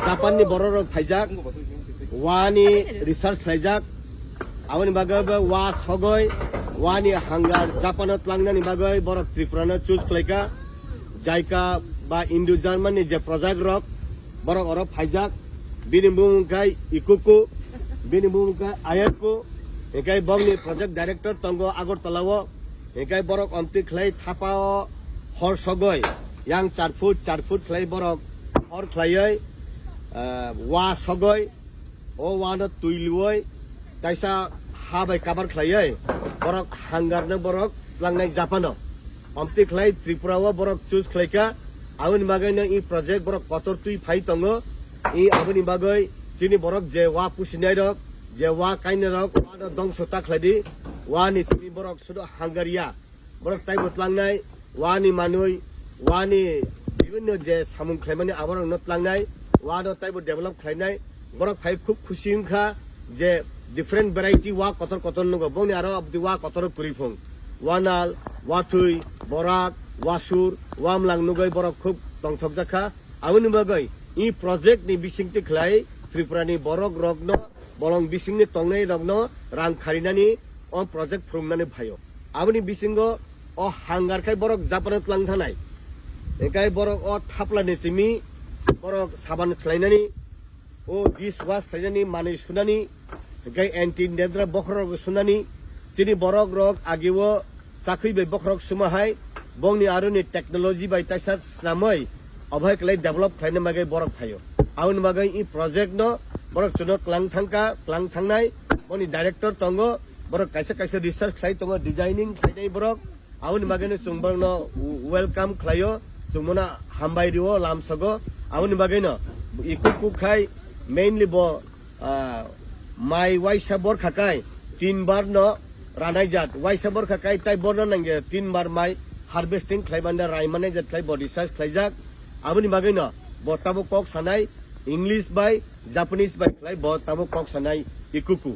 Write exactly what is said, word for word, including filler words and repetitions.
Japan ni borok rok phaijak, wa ni research khlaijak, aboni bagwi bo wa sogoi, wa ni hangar Japan o tlangnani bagwi borok Tripura no choose khlaika, jaika ba Indo German ni je project rok borok oro phaijak, bini bumung khai Ikuku, bini bumung khai Ayako, hinkhe bongni project director tongo Agartala o, hinkhe borok omtwi khlai thapa o hor sogoi, yang char foot, char foot khlai borok hor khlaioi, ah, wa sogoi, o wa no twi luoi, kaisa ha bai cover khlaioi, borok hangar no borok tlangnai Japan o. Omtwi khlai Tripura o borok choose khlaika, aboni bagwi no i project borok kotor twi phai tongo, i aboni bagwi chini borok je wa pusinai rok, je wa kainai rok, wa no dongso ta khlai di, wa ni chini borok sudo hangar ya. Borok taibo tlangnai, wa ni manwi, wa ni bibinno je samung khlaimani aborokno tlangnai, wa no taibo develop khlainai. Borok phai khub khusi wngkha je different variety wa kotor kotor nugo. Bongni aro abdi wa kotor kwrwi phung. Wanal, wathwi, borak, wasur, wamlang nugwi borok khub tongthokjak kha. Aboni bagwi i project ni bisingtwi khlai Tripura ni borok rokno bolong bisingni tongnai rokno rang kharinani o project phurungnani phaio. Aboni bisingo o hangar khai borok Japan o tlang thanai. Hinkhe borok o thapla ni simi borok saban khlainani, o dis wash khlainani, manwi sunani, hinkhe anti dandruff bokhorok sunani, chini borok rok agi o chakhwi bai bokhorok suma hai, bongni aroni technology bai taisa snamwi, obo hai khlai develop khlaina bagwi borok phaio. Aboni bagwi i project no borok chuno klang thangka, klang thangnai, boni director tongo, borok kaisa kaisa research khlai tongo, designing khlainai borok, aboni bagwi no chwng borok no welcome khlaio, chwng bono hambai rio, lamsogo, aboni bagwi no Ikuku khai mainly bo ah, mai waisa borkha kai tin bar no ranai jat, waisa borkha kai tai borno nangya tin bar mai harvesting khlai manda rai manai jat khlai body size khlai jak. Aboni bagwi no bo tabo kok sanai English bai Japanese bai khlai bo tabo kok sanai Ikuku.